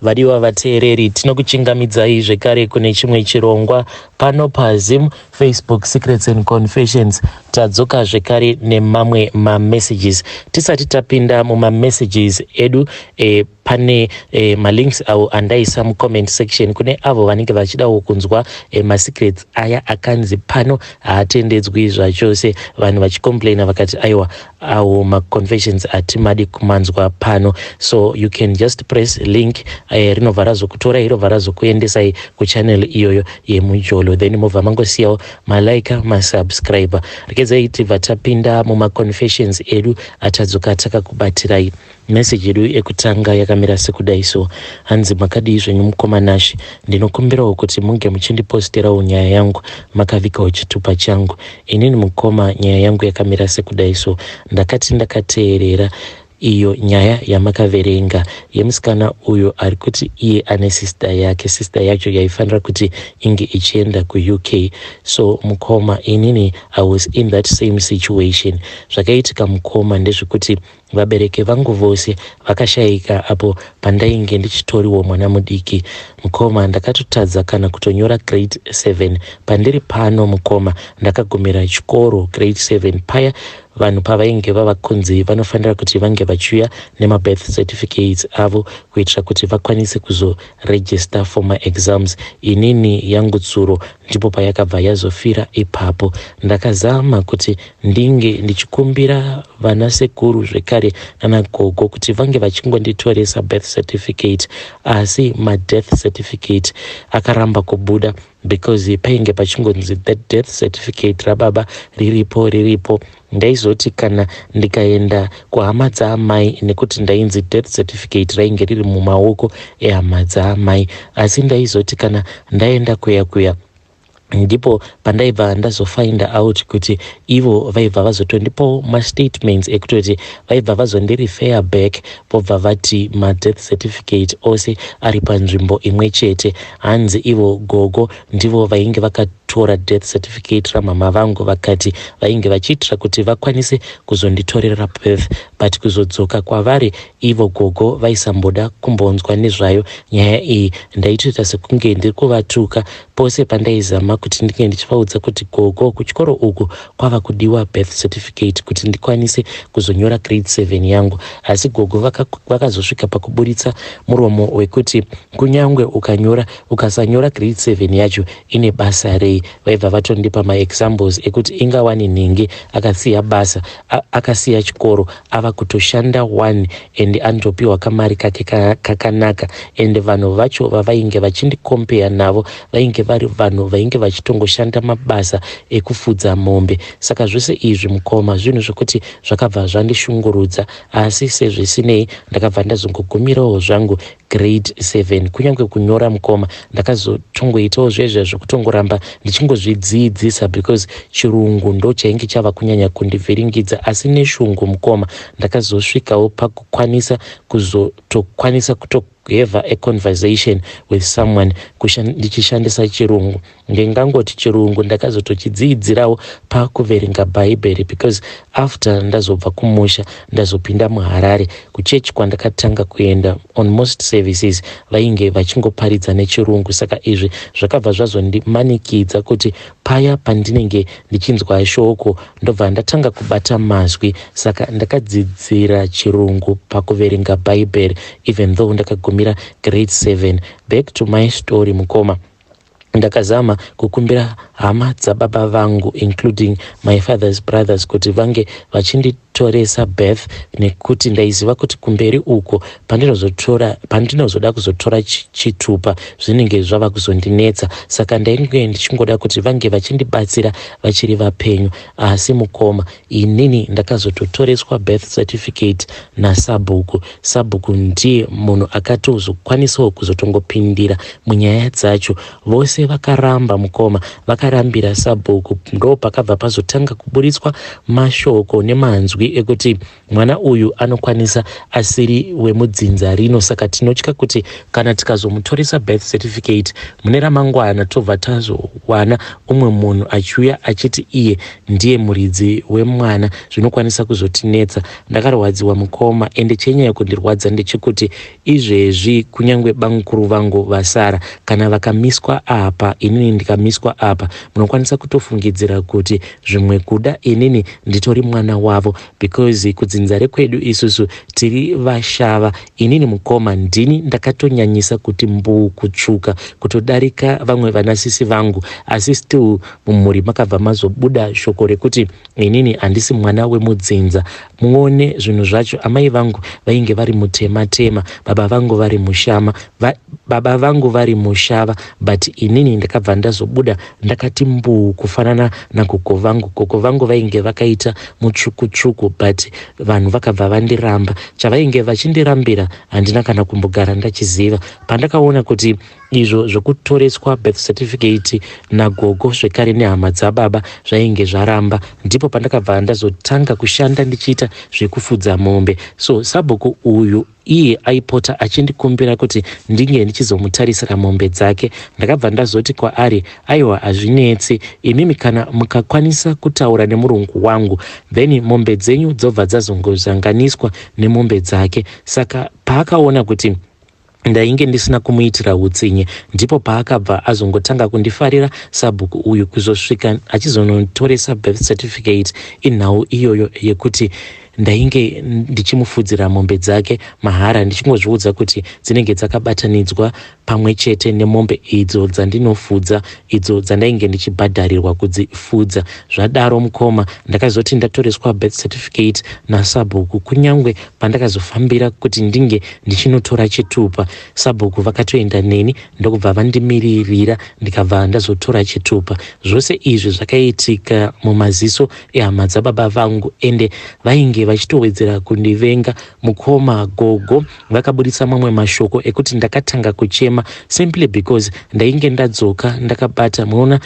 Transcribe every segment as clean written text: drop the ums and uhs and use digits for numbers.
Vadiwa vateereri, tinokuchingamidzai zvekare kune chimwe chirongwa pano paZim Facebook Secrets and Confessions. Tadzoka zvekare nemamwe mamessages. Tisati tapinda mumamessages edu pane malinks avo andaisa mucomment section kune avo vanenge vachidawo kunzwa masecrets aya akanzi pano haatendedzwi zvachose. Vanhu vachicomplaina vakati aiwa, awo maconfessions atimadi kumanzwa pano. So you can just press link rinobva razokutorai, robva razokuendesai kuchannel iyoyo yemujolo, then mobva mangosiyawo malike, masubscriber. Regedzai tibva tapinda mumaconfessions edu atadzoka takakubatirai. Meseji yedu yekutanga yakamira sekudai so, hanzi, "Makadii zvenyu mukoma Nashi? Ndinokumbirawo kuti munge muchindiposterawo nyaya yangu makavikawo chitupa changu. Inini mukoma, nyaya yangu yakamira sekudai so. Ndakati ndakateerera iyo nyaya yamakaverenga yemusikana uyo ari kuti iye ane sister yake, sister yacho yaifanira kuti inge ichienda kuUK. So mukoma, inini I was in that same situation. Zvakaitika mukoma ndezvekuti vabereki vangu vose vakashayika apo pandainge ndichitoriwo mwana mudiki. Mukoma, ndakatotadza kana kutonyora grade 7. Pandiri pano mukoma, ndakagumira chikoro grade 7 paya vanhu pavainge vava kunzi vanofanira kuti vange vachiuya nemabirth certificates avo kuitira kuti vakwanise kuzoregister for maexams. Inini yangu tsuro ndipo payakabva yazofira ipapo. Ndakazama kuti ndinge ndichikumbira vana sekuru zvekare nanagogo kuti vange vachingonditoresa birth certificate, asi madeath certificate akaramba kubuda because painge pachingonzi the death certificate rababa riripo, riripo. Ndaizoti kana ndikaenda kuhama dzaamai, nekuti ndainzi death certificate rainge riri mumaoko ehama dzaamai, asi ndaizoti kana ndaenda kuya kuya, ndipo pandaibva ndazofinda out kuti ivo vaibva vazotondipawo mastatements ekutoti vaibva vazondirefer back, vobva vati madeath certificate ose ari panzvimbo imwe chete. Hanzi ivo gogo ndivo vainge vakatora death certificate ramama vangu, vakati vainge vachiitira kuti vakwanise kuzonditorera birth, but kuzodzoka kwavari ivo gogo vaisamboda kumbonzwa nezvayo nyaya iyi. Ndaitoita sekunge ndiri kuvatuka pose pandaizama kuti ndinge ndichivaudza kuti gogo, kuchikoro uku kwava kudiwa birth certificate kuti ndikwanise kuzonyora grade 7 yangu. Asi gogo vakazosvika pakuburitsa muromo wekuti kunyange ukanyora, ukasanyora grade 7 yacho ine basa rei? Vaibva vatondipa maexamples ekuti ingawani nhingi akasiya basa, akasiya chikoro, ava kutoshanda one and anotopiwa kamari kake kakanaka. And vanhu vacho vavainge vachindicompare navo vainge vari vanhu vainge vachitongoshanda mabasa ekufudza mombe. Saka zvose izvi mukoma, zvinhu zvokuti zvakabva zvandishungurudza, asi sezvisinei ndakabva ndazongogumirawo zvangu grade 7. Kunyange kunyora mukoma, ndakazotongoitawo zvezve zvekutongoramba ndichingozvidzidzisa because chirungu ndo chainge chava kunyanya kundivhiringidza. Asi neshungu mukoma, ndakazosvikawo pakukwanisa kuzotokwanisa kuto have a conversation with someone ndichishandisa chirungu. Ndingangoti chirungu ndakazotochidziidzirawo pakuverenga Bhaibheri, because after ndazobva kumusha ndazopinda muHarare, kuchechi kwandakatanga kuenda, on most services vainge vachingoparidza nechirungu. Saka izvi zvakabva zvazondimanikidza kuti paya pandinenge ndichinzwa shoko ndobva ndatanga kubata mazwi. Saka ndakadzidzira chirungu pakuverenga Bhaibheri, even though ndakagumira grade 7. Back to my story mukoma, ndakazama kukumbira hama dzababa vangu, including my father's brothers, kuti vange vachinditoresa birth, nekuti ndaiziva kuti kumberi uko pandinozotora, pandinozoda kuzotora chitupa zvinenge zvava kuzondinetsa. Saka ndainge ndichingoda kuti vange vachindibatsira vachiri vapenyu. Asi mukoma, inini ndakazototoreswa birth certificate nasabhuku. Sabhuku ndiye munhu akatozokwanisawo kuzotongopindira munyaya dzacho. Vose vakaramba mukoma, vakarambira sabhuku. Ndo pakabva pazotanga kuburitswa mashoko nemanzwi. masimbi ekuti mwana uyu anokwanisa asiri wemudzinza rino, saka tinotya kuti kana tikazomutoresa birth certificate mune ramangwana tobva tazowana umwe munhu achiuya achiti iye ndiye muridzi wemwana, zvinokwanisa kuzotinetsa. Ndakarwadziwa mukoma, ende chenyaya kundirwadza ndechekuti izvezvi kunyange bamukuru vangu vasara, kana vakamiswa apa inini ndikamiswa apa, munokwanisa kutofungidzira kuti zvimwe kuda inini nditori mwana wavo, because kudzinza rekwedu isusu tiri vashava. Inini mukoma ndini ndakatonyanyisa kuti mbuu kutsvuka kutodarika vamwe vanasisi vangu, asi still mumhuri makabva mazobuda shoko rekuti inini handisi mwana wemudzinza. Muone zvinhu zvacho, amai vangu vainge vari mutema tema, baba vangu vari mushama, baba vangu vari mushava, but inini ndakabva ndazobuda ndakati mbuu kufanana nagogo vangu. Gogo vangu vainge vakaita mutsvuku-tsvuku, but vanhu vakabva vandiramba. Chavainge vachindirambira handina kana kumbogara ndachiziva. Pandakaona kuti izvo zvokutoreswa birth certificate nagogo zvekare nehama dzababa zvainge zvaramba, ndipo pandakabva ndazotanga kushanda ndichiita zvekufudza mombe. So sabhuku uyu iye aipota achindikumbira kuti ndinge ndichizomutarisira mombe dzake. Ndakabva ndazoti kwaari, "Aiwa, hazvinetsi, imimi kana mukakwanisa kutaura nemurungu wangu, then mombe dzenyu dzobva dzazongozanganiswa nemombe dzake." Saka paakaona kuti ndainge ndisina kumuitira utsinye, ndipo paakabva azongotanga kundifarira sabhuku uyu, kuzosvika achizonotoresa birth certificate. Inhau iyoyo yekuti ndainge ndichimufudzira mombe dzake mahara, ndichingozviudza kuti dzinenge dzakabatanidzwa pamwe chete nemombe idzo dzandinofudza, idzo dzandainge ndichibhadharirwa kudzifudza. Zvadaro mukoma, ndakazoti ndatoreswa birth certificate nasabhuku, kunyange pandakazofambira kuti ndinge ndichinotora chitupa, sabhuku vakatoenda neni ndokubva vandimiririra, ndikabva ndazotora chitupa. Zvose izvi zvakaitika mumaziso ehama dzababa vangu, ende vainge vachitowedzera kundivenga mukoma. Gogo vakabudisa mamwe mashoko ekuti ndakatanga kuchema simply because ndainge ndadzoka ndakabata, munoona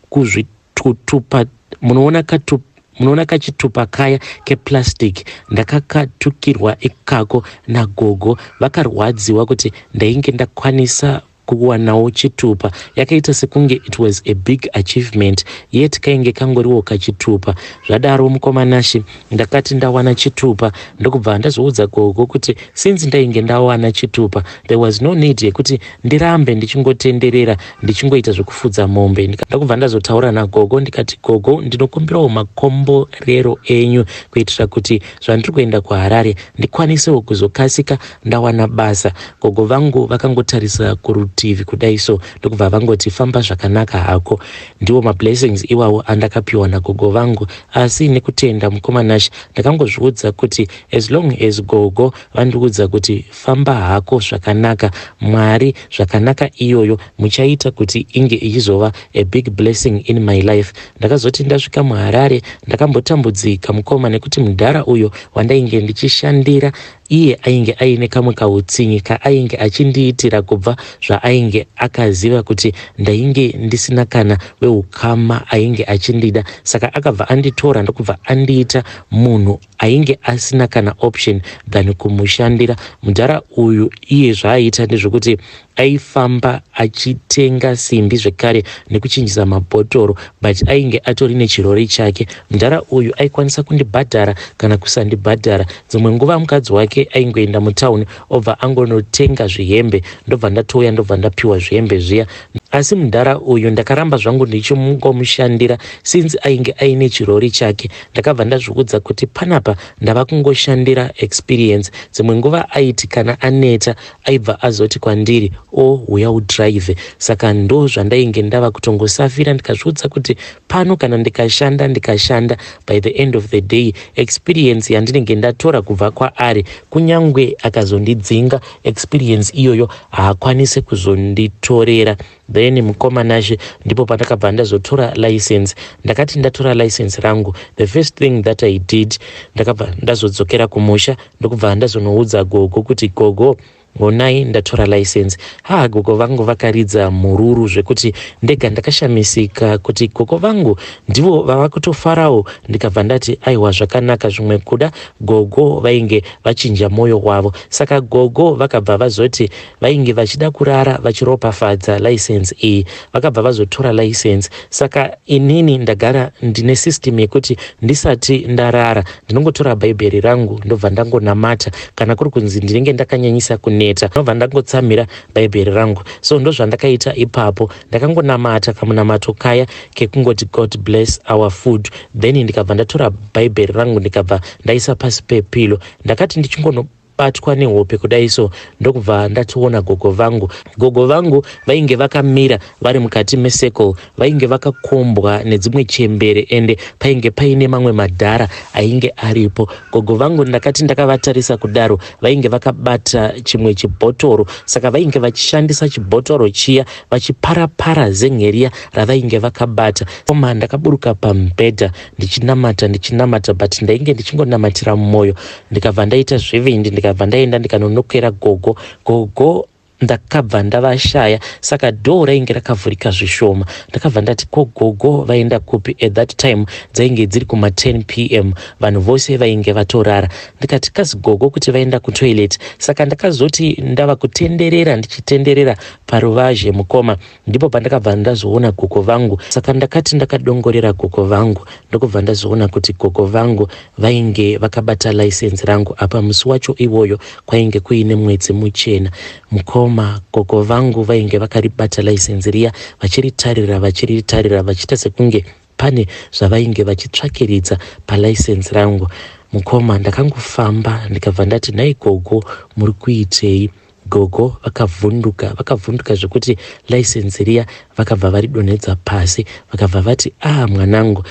kuzvitupa, munoona katu, munoona kachitupa kaya keplastic. Ndakakatukirwa ikako nagogo, vakarwadziwa kuti ndainge ndakwanisa kuwanawo chitupa. Yakaita sekunge it was a big achievement, yet kainge kangoriwo kachitupa. Zvadaro mukoma Nashe, ndakati ndawana chitupa, ndokubva ndazoudza gogo kuti since ndainge ndawana chitupa, there was no need yekuti ndirambe ndichingotenderera ndichingoita zvekufudza mombe. Ndakubva ndazotaura nagogo ndikati, "Gogo, ndinokumbirawo makomborero enyu kuitira kuti zvandiri kuenda kuHarare ndikwanisewo kuzokasika ndawana basa." Gogo vangu vakangotarisa kurutivi kudai so, ndokubva vangoti, "Famba zvakanaka hako." Ndiwo mablessings iwawo andakapiwa nagogo vangu. Asi nekutenda mukoma Nashe, ndakangozviudza kuti as long as gogo vandiudza kuti famba hako zvakanaka, Mwari zvakanaka iyoyo muchaita kuti inge ichizova a big blessing in my life. Ndakazoti ndasvika muHarare, ndakambotambudzika mukoma, nekuti mudhara uyo wandainge ndichishandira iye ainge aine kamwe kautsinyi kaainge achindiitira kubva zvaainge akaziva kuti ndainge ndisina kana weukama ainge achindida. Saka akabva anditora ndokubva andiita munhu ainge asina kana option than kumushandira. Mudhara uyu iye zvaaita ndezvekuti aifamba achitenga simbi zvekare nekuchinjisa mabhotoro, but ainge atori nechirori chake. Mudhara uyu aikwanisa kundibhadhara kana kusandibhadhara. Dzimwe nguva mukadzi wake aingoenda mutauni, obva angonotenga zvihembe, ndobva ndatouya, ndobva ndapiwa zvihembe zviya. Asi mudhara uyu ndakaramba zvangu ndichingomushandira since ainge aine chirori chake. Ndakabva ndazviudza kuti panapa ndava kungoshandira experience. Dzimwe nguva aiti kana aneta, aibva azoti kwandiri, "O, huya udhiraivhe." Saka ndo zvandainge ndava kutongosafira. Ndikazviudza kuti pano kana ndikashanda, ndikashanda, by the end of the day experience yandinenge ndatora kubva kwaari, kunyange akazondidzinga, experience iyoyo haakwanisi kuzonditorera. Then mukoma Nashe, ndipo pandakabva ndazotora license. Ndakati ndatora license rangu, the first thing that I did, ndakabva ndazodzokera kumusha, ndokubva ndazonoudza gogo kuti, "Gogo, Honai ndatora license. Haa gogo vangu vakaridza mhururu zvekuti ndega ndakashamisika kuti gogo vangu ndivo vava kutofarawo ndikabva ndati aiwa zvakanaka zvimwe kuda gogo vainge vachinja moyo wavo. Saka gogo vakabva vazoti vainge vachida kurara vachiropafadza license iyi vakabva vazotora license. Saka inini ndagara ndine system yekuti ndisati ndarara ndinongotora bhaibheri rangu ndobva ndangonamata kana kuri kunzi ndinenge ndakanyanyisa kuneta ndobva ndangotsamira bhaibheri rangu. So ndozvandakaita ipapo, ndakangonamata kamunamato kaya kekungoti God bless our food, then ndikabva ndatora bhaibheri rangu ndikabva ndaisa pasi pepilo. Ndakati ndichingonobatwa nehope kudai so, ndokubva ndatoona gogo vangu. Gogo vangu vainge vakamira vari mukati mecircle, vainge vakakombwa nedzimwe chembere, ende painge paine mamwe madhara ainge aripo. Gogo vangu ndakati ndakavatarisa kudaro, vainge vakabata chimwe chibhotoro, saka vainge vachishandisa chibhotoro chiya vachiparapara zen'e riya ravainge vakabata. Koma ndakaburuka pamubhedha ndichinamata, ndichinamata, but ndainge ndichingonamatira mumwoyo. Ndikabva ndaita zvivindi, ndikabva ndaenda ndikanonokera gogo. Gogo ndakabva ndavashaya, saka dhoo rainge rakavhurika zvishoma. Ndakabva ndati, ko gogo vaenda kupi? At that time dzainge dziri kuma10 p.m., vanhu vose vainge vatorara. Ndikati kazi gogo kuti vaenda kutoilet. Saka ndakazoti ndava kutenderera, ndichitenderera paruvazhe mukoma, ndipo pandakabva ndazoona gogo vangu. Saka ndakati ndakadongorera gogo vangu, ndokubva ndazoona kuti gogo vangu vainge vakabata license rangu. Apa musi wacho iwoyo kwainge kuine mwedzi muchena mukoma. Gogo vangu vainge vakaribata license riya, vachiritarira, vachiritarira, vachiita sekunge pane zvavainge vachitsvakiridza palicense rangu. Mukoma, ndakangofamba ndikabva ndati, nhai gogo, muri kuitei? Gogo vakavhunduka, vakavhunduka zvekuti license riya vakabva varidonhedza pasi, vakabva vati, a ah, mwanangu.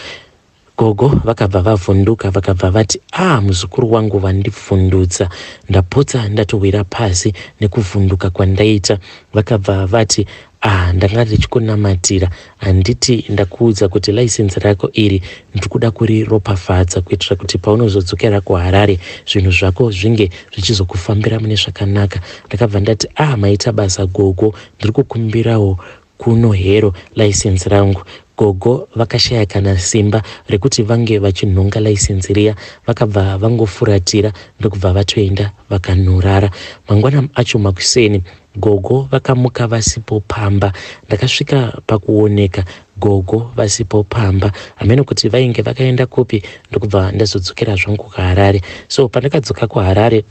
Gogo vakabva vavhunduka, vakabva vati, a ah, muzukuru wangu, vandivhundutsa, ndapotsa ndatowira pasi nekuvhunduka kwandaita. Vakabva vati, ah, ndanga ndichikunamatira, handiti ndakuudza kuti license rako iri ndiri kuda kuriropafadza kuitira kuti paunozodzokera kuHarare zvinhu zvako zvinge zvichizokufambira mune zvakanaka. Ndakabva ndati, ah, maita basa gogo, ndiri kukumbirawo kuno hero license rangu. Gogo vakashaya kana simba rekuti vange vachinhonga license riya, vakabva vangofuratira ndokubva vatoenda vakanorara. Mangwana acho makuseni gogo vakamuka vasipo pamba. Ndakasvika pakuoneka gogo vasipo pamba, hameno kuti vainge vakaenda kupi, ndokubva ndazodzokera zvangu kuHarare. So pandakadzoka kuHarare,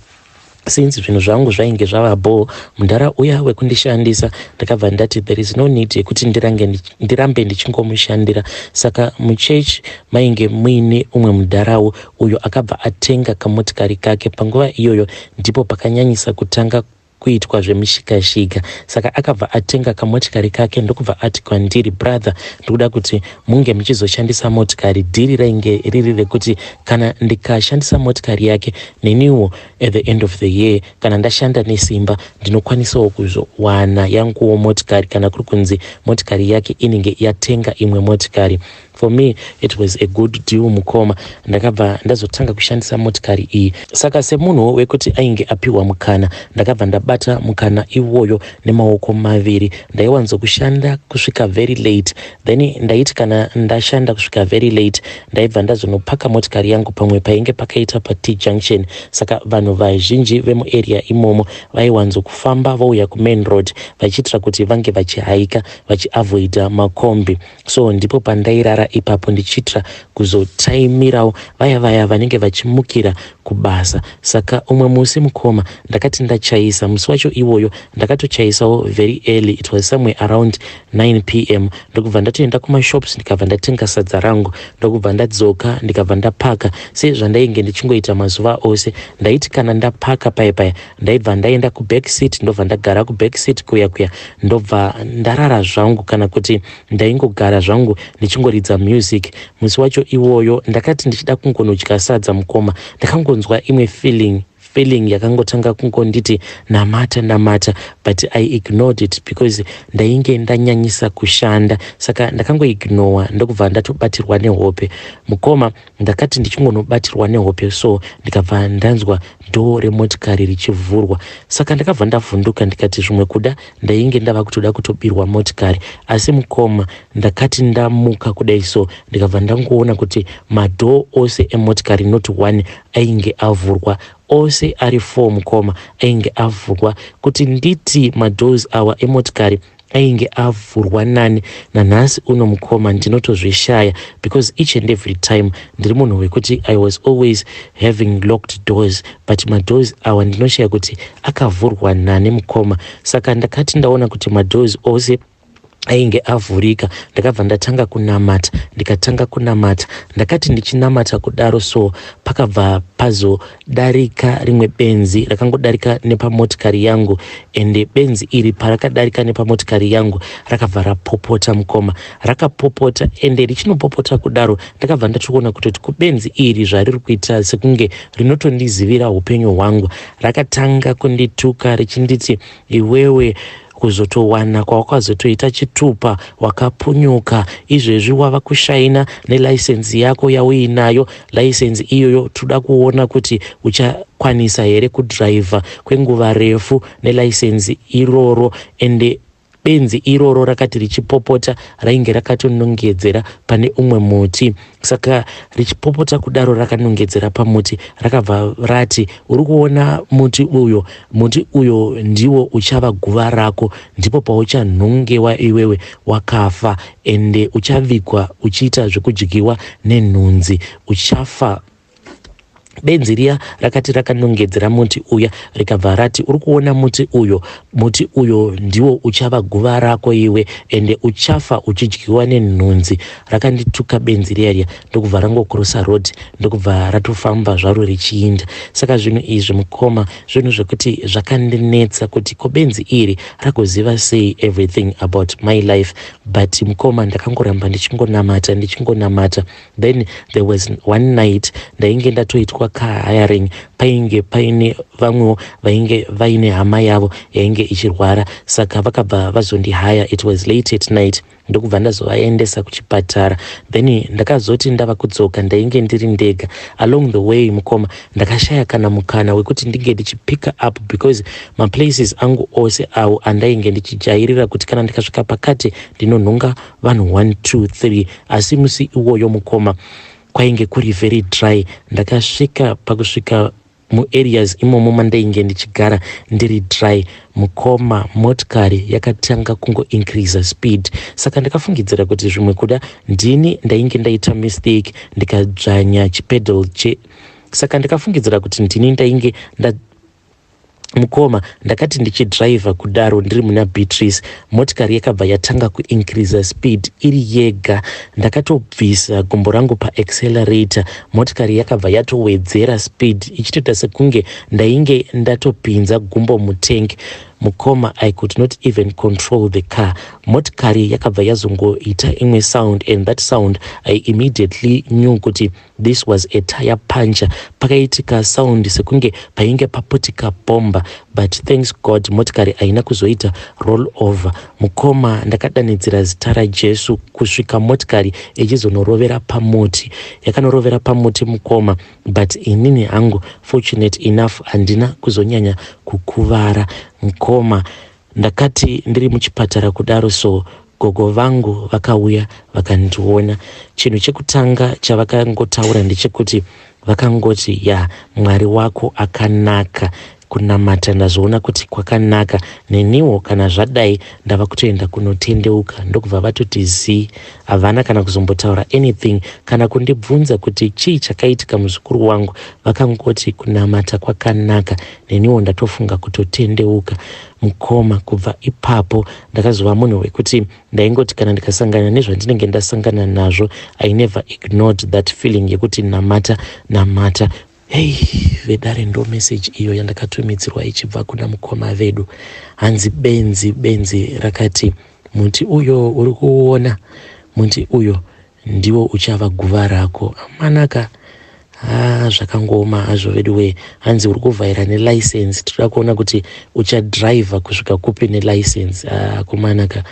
since zvinhu zvangu zvainge zvava bho, mudhara uya wekundishandisa ndakabva ndati there is no need yekuti ndirambe ndichingomushandira. Saka muchechi mainge muine umwe mudharawo uyo akabva atenga kamotikari kake. Panguva iyoyo ndipo pakanyanyisa kutanga kuitwa zvemishikashika. Saka akabva atenga kamotikari kake ndokubva ati kwandiri, brother, ndikuda kuti munge muchizoshandisa motikari. Dhiri rainge riri rekuti kana ndikashandisa motikari yake, neniwo at the end of the year kana ndashanda nesimba ndinokwanisawo kuzowana yanguwo motikari, kana kuri kunzi motikari yake inenge yatenga imwe motikari. For me it was a good deal mukoma. Ndakabva ndazotanga kushandisa motikari iyi. Saka semunhu wekuti ainge apiwa mukana, ndakabva ndabata mukana iwoyo nemaoko maviri. Ndaiwanzokushanda kusvika very late, then ndaiti kana ndashanda kusvika very late, ndaibva ndazonopaka motikari yangu pamwe painge pakaita paT junction. Saka vanhu vazhinji vemuarea imomo vaiwanzokufamba vouya kumain road vachiitira kuti vange vachihaika vachiavoida makombi. So ndipo pandairara ipapo ndichiitira kuzotaimirawo vaya vaya vanenge vachimukira kubasa. Saka umwe musi mukoma, ndakati ndachaisa musi wacho iwoyo, ndakatochaisawo very early, it was somewhere around 9 p.m., ndokubva ndatoenda kumashops, ndikabva ndatenga sadza rangu, ndokubva ndadzoka, ndikabva ndapaka sezvandainge ndichingoita mazuva ose. Ndaiti kana ndapaka paya paya, ndaibva ndaenda kuback seat, ndobva ndagara kuback seat kuya kuya, ndobva ndarara zvangu, kana kuti ndaingogara zvangu ndichingoridza music. Musi wacho iwoyo ndakati ndichida kungonodya sadza mukoma, ndakangonzwa imwe feeling. feeling yakangotanga kungonditi namata, namata, but I ignored it because ndainge ndanyanyisa kushanda. Saka ndakangoignowa, ndokubva ndatobatirwa nehope. Mukoma, ndakati ndichingonobatirwa nehope so, ndikabva ndanzwa door remotikari richivhurwa. Saka ndakabva ndavhunduka, ndikati zvimwe kuda ndainge ndava kutoda kutobirwa motikari. Asi mukoma, ndakati ndamuka kudai so, ndikabva ndangoona kuti madoor ose emotikari, not one, ainge avhurwa. Ose ari four, mukoma, ainge avhurwa. Kuti nditi madoors awa emotikari ainge avhurwa nani, nanhasi uno, mukoma, ndinotozvishaya, because each and every time ndiri munhu wekuti I was always having locked doors, but madoors awa ndinoshaya kuti akavhurwa nani, mukoma. Saka ndakati ndaona kuti madoors ose ainge avhurika, ndakabva ndatanga kunamata, ndikatanga kunamata. Ndakati ndichinamata kudaro so, pakabva pazodarika rimwe benzi rakangodarika nepamotikari yangu. Ende benzi iri parakadarika nepamotikari yangu, rakabva rapopota, mukoma. Rakapopota, ende richinopopota kudaro, ndakabva ndatoona kutoti kubenzi iri zvariri kuita sekunge rinotondizivira upenyu hwangu. Rakatanga kundituka richinditi, "Iwewe, kuzotowana kwawakazotoita chitupa wakapunyuka. Izvezvi wava kushaina nelicense yako yauinayo. License iyoyo toda kuona kuti uchakwanisa here kudhiraivha kwenguva refu nelicense iroro." Ende benzi iroro rakati richipopota, rainge rakatonongedzera pane umwe muti. Saka richipopota kudaro rakanongedzera pamuti, rakabva rati, "Uri kuona muti uyo? Muti uyo ndiwo uchava guva rako. Ndipo pauchanhongewa iwewe wakafa, ende uchavigwa uchiita zvekudyiwa nenhunzi. Uchafa." Benzi riya rakati rakanongedzera muti uya, rikabva rati, "Uri kuona muti uyo? Muti uyo ndiwo uchava guva rako iwe, ende uchafa uchidyiwa nenhunzi." Rakandituka benzi riya riya, ndokubva rangocrossa road, ndokubva ratofamba zvaro richiinda. Saka zvinhu izvi, mukoma, zvinhu zvekuti zvakandinetsa kuti ko benzi iri ragoziva sei everything about my life? But mukoma, ndakangoramba ndichingonamata, ndichingonamata. Then there was one night ndainge ndatoitwa car hiring. Painge paine vamwewo vainge vaine hama yavo yainge ichirwara, saka vakabva vazondihaya. It was late at night, ndokubva ndazovaendesa kuchipatara. Then ndakazoti ndava kudzoka, ndainge ndiri ndega. Along the way, mukoma, ndakashaya kana mukana wekuti ndinge ndichipicka up, because maplaces angu ose awo andainge ndichijairira kuti kana ndikasvika pakati ndinonhonga vanhu 1 2 3, asi musi iwoyo, mukoma, kwainge kuri very dry. Ndakasvika pakusvika muareas imomo mandainge ndichigara ndiri dry. Mukoma, motikari yakatanga kungoincreasa speed. Saka ndakafungidzira kuti zvimwe kuda ndini ndainge ndaita mistake, ndikadzvanya chipedal che. Saka ndikafungidzira kuti ndini ndainge nda. Mukoma, ndakati ndichidhiraivha kudaro ndiri muna Beatrice, motikari yakabva yatanga kuincreasa speed iri yega. Ndakatobvisa gumbo rangu paaccelerator, motikari yakabva yatowedzera speed, ichitoita sekunge ndainge ndatopinza gumbo mutank. Mukoma, I could not even control the car. Motikari yakabva yazongoita imwe sound, and that sound I immediately knew kuti this was a tire puncture. Pakaitika sound sekunge painge paputika bhomba, but thanks God motikari haina kuzoita roll over. Mukoma, ndakadanidzira zita raJesu kusvika motikari ichizonorovera pamuti. Yakanorovera pamuti, mukoma, but inini hangu, fortunate enough, handina kuzonyanya kukuvara. Mukoma, ndakati ndiri muchipatara kudaro so, gogo vangu vakauya vakandiona. Chinhu chekutanga chavakangotaura ndechekuti vakangoti, "Ya, Mwari wako akanaka. Kunamata ndazoona kuti kwakanaka. Neniwo kana zvadai ndava kutoenda kunotendeuka." Ndokubva vatoti zii, havana kana kuzombotaura anything kana kundibvunza kuti chii chakaitika, muzukuru wangu. Vakangoti, "Kunamata kwakanaka, neniwo ndatofunga kutotendeuka." Mukoma, kubva ipapo ndakazova munhu wekuti ndaingoti kana ndikasangana nezvandinenge ndasangana nazvo, I never ignored that feeling yekuti namata, namata. Hei vedare, ndo meseji iyo yandakatumidzirwa ichibva kuna mukoma vedu. Hanzi benzi rakati, "Muti uyo uri kuona, muti uyo ndiwo uchava guva rako." Amanaka. Ah, zvakangooma hazvo veduwee. Hanzi uri kuvhaira nelicense, tinoda kuona kuti uchadriver kusvika kupi nelicense. Ah, akomana ka,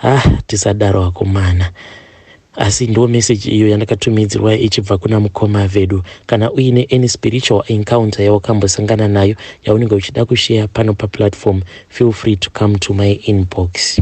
ah, tisadaro akomana. Asi ndo message iyo yandakatumidzirwa ichibva kuna mukoma vedu. Kana uine any spiritual encounter yawakambosangana nayo yaunenge uchida kushare pano paplatform, feel free to come to my inbox.